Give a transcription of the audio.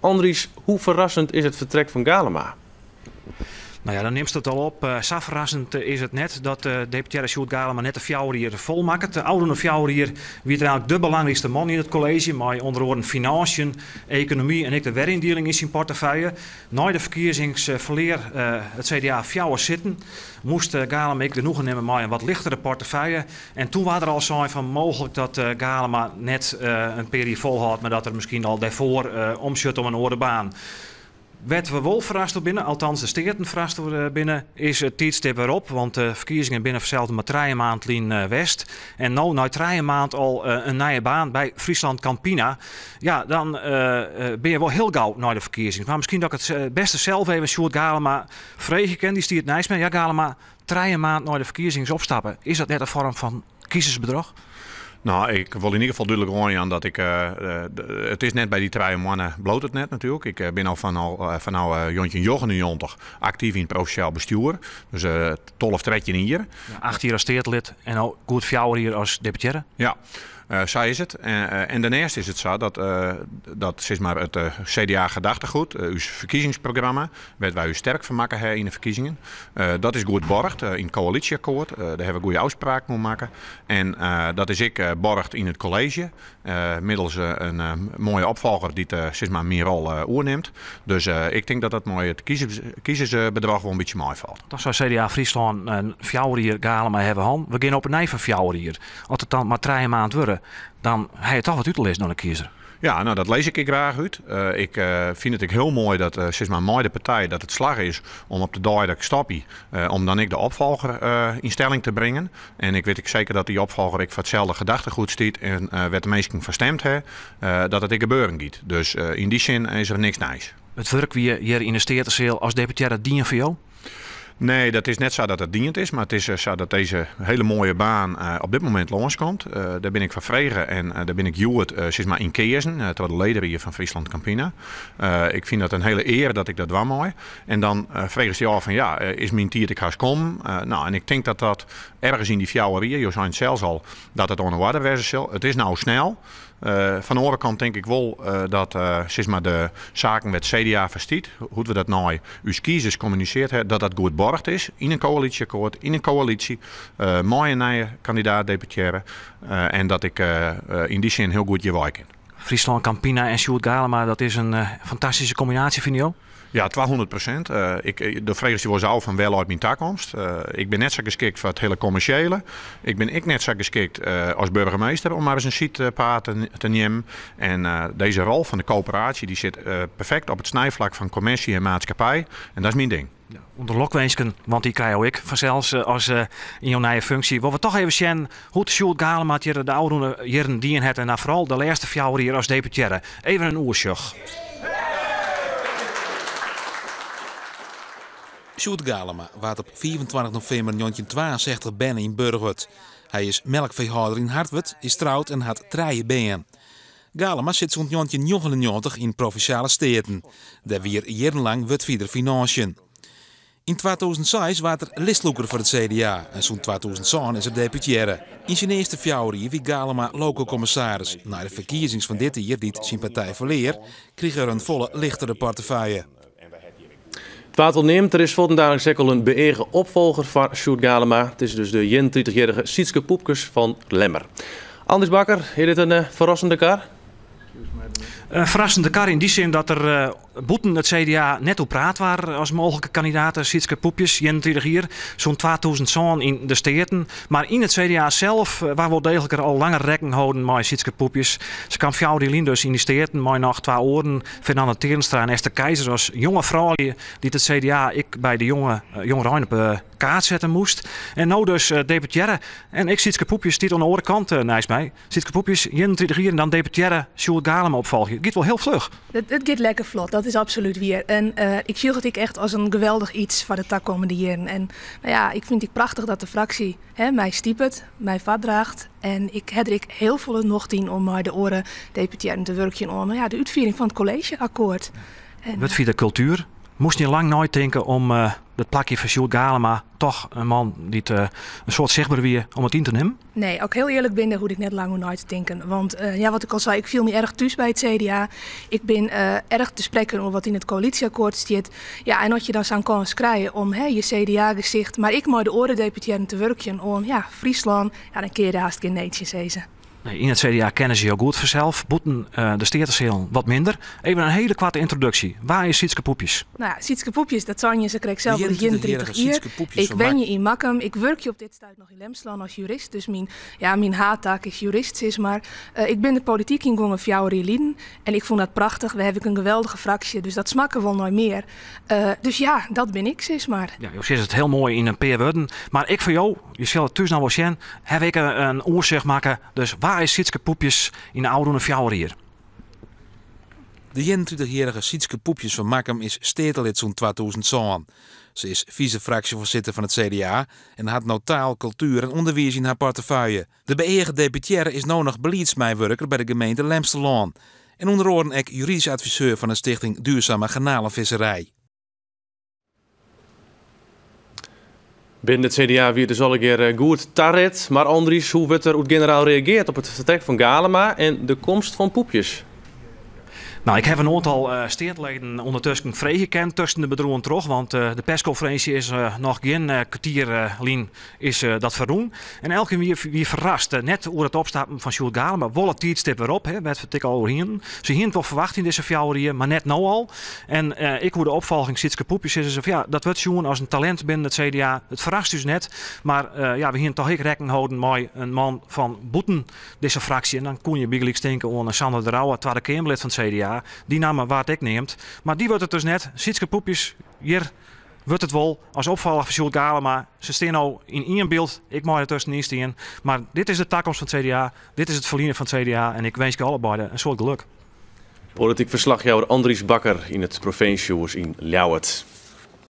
Andries, hoe ferrassend is it fertrek fan Galema? No ja, dan nimst it al op. Sa ferrassend is it net dat deputearre Sjoerd Galema net de fjouwer jier fol makket. De ôfrûne fjouwer jier wie er eigenlik de belangrykste man yn it kolleezje, mei ûnder oaren finânsjen, ekonomy en ek de weryndieling yn syn portefeuille. Nei de ferkiezings ferlear it CDA fjouwer sitten, moast Galema ek genoegen nimme mei in wat lichtere portefeuille. En toen waard der al sein fan mooglik dat Galema net in pear jier folhâldt, mar dat er miskien al dêrfoar omsjocht om in oare baan. Wêr't we wol ferrast oer binne, althans de Steaten ferrast oer binne, is it tiidstip wêrop. Want de ferkiezingen binne fansels mar trije maand lyn west. En no, nei trije maand al in nije baan by Friesland Campina. Ja, dan binne je wol hiel gau nei de ferkiezings. Mar miskien dat ik it bêste sels even Sjoerd Galema freegje kin. Dy stiet neist my. Ja, Galema, trije maand nei de ferkiezings opstappe, is dat net in foarm fan kiezersbedroch? No, ik wol yn ieder gefal dúdlik oanjaan dat ik. It is net by dy trije moanne bliuwt it net natuerlik. Ik bin al fan al fanôf njoggentjinnjoggentennjoggentich aktyf yn it provinsjaal bestjoer. Dus 12, 13 jier. Ja, acht jier as steatelid en no goed fjouwer jier as deputearre. Ja. Sa is it. En dêrneist is it sa dat, dat sis mar it CDA-gedachtegoed, ús ferkiezingsprogramma, wêr't wy ús sterk foar makke ha yn de ferkiezingen, dat is goed borgd yn it koalysjeakkoart. Dêr hawwe we goede ôfspraken oer makke. En dat is ek borgd yn it kolleezje, middels in moaie opfolger dy't sis mar myn rol oernimt. Dus ik tink dat dat mei it kiezersbedroch wol in bytsje meifalt. Dan sei CDA Fryslân fjouwer jier Galema hawwe hân. We gean op 'e nij foar fjouwer jier. As it dan mar trije maand wurde, dan ha je toch wat út te lizzen oan de kiezer. Ja, no dat lis ik ek graach út. Ik fyn it ek hiel moai dat sis mar mei de partij dat it slagge is om op de dei dat ik stopje, om dan ek de opfolger yn stelling te bringen. En ik wit ek seker dat dy opfolger ek foar itselde gedachtegoed stiet en wêr't de minsken foar stemd ha, dat it ek gebeuren giet. Dus yn dy sin is der niks nijs. It wurk wie hjir yn de Steateseal as deputearre dien foar jo? Nee, dat is net sa dat it dien is, mar it is sa dat dizze hiele moaie baan op dit momint lânskomt. Dêr bin ik foar frege en dêr bin ik hjoed sis mar yn keazen troch de lederie fan Friesland Campina. Ik fyn dat in hiele ear dat ik dat dwaan mei. En dan fregest dy ôf fan ja, is myn tiid ek hast kommen? No, en ik tink dat dat ergens yn dy fjouwer jier, jo seinen it sels al, dat it oan 'e oarder wêze sil. It is no snel. Fan de oare kant tink ik wol dat sis mar de saken wêr't CDA foar stiet, hoe't we dat nei ús kiezers kommuniseard ha, dat dat goed borgd is yn in koalysjeakkoart, yn in koälysje mei in nije kandidaat-deputearre en dat ik yn dy sin hiel goed hjirwei kin. Friesland Campina en Sjoerd Galema, dat is in fantastyske kombinaasje, fine jo? Ja, 200%. Ik, do fregest dy wolris ôf fan wêr leit myn takomst. Ik bin net sa geskikt foar it hiele kommersjele. Ik bin ek net sa geskikt as burgemeester om mar ris in sydpaad te nimmen. En dizze rol fan de koöperaasje dy sit perfekt op it snijflak fan kommersje en maatskippij. En dat is myn ding. Ja, ûnder lokwinsken, want dy krije jo ek fansels as yn jo nije funksje. Wolle we toch even sjen hoe't Sjoerd Galema it hjir de ôfrûne jierren dien hat en dan foaral de lêste fjouwer jier as deputearre. Even in oersjoch. Sjoerd Galema waard op 25 novimber 1962 berne yn Burchwert. Hy is melkfeehâlder yn Hartwert, is troud en hat trije bern. Galema sit sûnt 1999 yn Provinsjale Steaten. Dêr wie er jierrenlang wurdfierder finânsjen. Yn 2006 waard er listlûker foar it CDA en sûnt 2007 is er deputearre. Yn syn earste fjouwer jier wie Galema lokokommissaris. Nei de ferkiezings fan dit jier, dy't syn partij ferlear, krige er in folle lichtere portefeuille. It waard al neamd, der is fuortendaliks ek al in beëage opfolger foar Sjoerd Galema. It is dus de 31-jierrige Sietske Poepkes fan Lemmer. Andries Bakker, is dit in eh, ferrassende kar? In ferrassende kar yn dy sin dat der eh, bûten it CDA net oer praat waard as mooglike kandidaat Sietske Poepjes, 31 jier, sûnt 2007 yn de Steaten. Mar yn it CDA sels waard wol deeglik der al langer rekken holden mei Sietske Poepjes. Se kaam fjouwer jier lyn dus yn de Steaten mei noch twa oaren, Fernanda Teernstra en Esther Keizer as jonge froulju dy't it CDA ek by de jonge jongerein op de kaart sette moast. En no dus deputearre. En ek Sietske Poepjes stiet oan de oare kant neist my. Sietske Poepjes, 31 jier en dan deputearre Sjoerd Galema opfolgje. It giet wol hiel fluch. It giet lekker flot, dat is absolút wier. En ik sjoch it ek echt as in geweldich iets foar de takommende jierren. En no ja, ik fyn it ek prachtich dat de fraksje hè, my stipet, my foardraacht. En ik ha der ek hiel folle nocht yn om mei de oare deputearren te wurkjen oan no ja, de útfiering fan it kolleezjeakkoart. En, Wurdfierder kultuer, moast je lang neitinke om. Dat plakje foar Sjoerd Galema, toch in man dy't in soad sichtber wie om it yn te nimmen? Nee, as ik hiel earlik bin, dêr hoech ik net lang oer nei te tinken. Want ja, wat ik al sei, ik fiel my erch thús by it CDA. Ik bin erch te sprekken oer wat yn it koälysjeakkoart stiet. Ja, en as je dan sa'n kâns krije om hè, je CDA-gesicht, mar ek mei de oare deputearren te wurkjen oan ja, Fryslân, ja, dan kinne je dêr hast gjin nee tsjin sizze. Nee, yn it CDA kenne se jo goed fansels, bûten de steatesealen wat minder. Even in hiele koarte yntroduksje. Wa is Sietske Poepjes? Nou ja, Sietske Poepjes, dat seine je sakrekt sels, De al is 31-jarige 31 jier. Sietske Poepjes Ik fan wenje yn Makkum. Ik wurkje op dit stuit noch yn Lemsterlân as jurist, dus myn, ja, myn haadtaak is jurist, sis mar. Ik bin de polityk yngongen 4 jier lyn en ik fûn dat prachtich. We hawwe ek in geweldige fraksje, dus dat smakke wol nei mear. Dus ja, dat bin ik, sis mar. Ja, jo sizze it hiel moai yn in pear wurden, mar ek foar jo, je sille it thús noch wol sjen, haw ik in oersicht makke. Dus wa is Sietske Poepjes yn de ôfrûne 4 jier? De 31-jarige Sietske Poepjes fan Makkum is steatelid sûnt 2007. Se is vice-fraksjefoarsitter fan it CDA en hat no taal, kultuer en ûnderwiis yn har portefeuille. De beëage deputearre is no noch beliedsmeiwurker by de gemeente Lemsterlân en ûnder oaren ek juridysk adviseur fan de stichting Duurzame Garnalenvisserij. Binnen it CDA wie it dus allegear goed taret. Mar Andries, hoe wurdt der oer it generaal reageard op it fertrek fan Galema en de komst fan Poepjes? Nou, ik haw in oantal steateleden ûndertusken frege kind tusken de bedriuwen troch, want de perskonferinsje is noch gjin kertier lyn is dat ferrûn. En elkien wie ferrast, net oer it opstappen fan Sjoerd Galema, mar wol it tiidstip wêrop, hè, wêr't we it ek al oer hienen. Se hienen it wol ferwachte yn dizze 4 jier, mar net no al. En ek oer de opfolging Sietske Poepjes sizze se fan ja, dat wurdt sjoen as in talint binnen it CDA. It ferrast ús net, mar ja, we hienen toch ek rekken holden mei in man fan bûten dizze fraksje. En dan koene je bygelyks tinke oan Sander de Rouwe, Twadde Keamerlid fan it CDA. Dy namme waard ek neamd, mar dy wurdt it dus net. Sietske Poepjes hjir wurdt it wol as opfolger fan Sjoerd Galema. Se stean no yn ien byld, ik mei der tuskenyn stean. Mar dit is de takomst fan it CDA, dit is it ferline fan it CDA en ik winskje allebeide in soad gelok. Polityk ferslachjouwer Andries Bakker yn it provinsjehûs yn Ljouwert.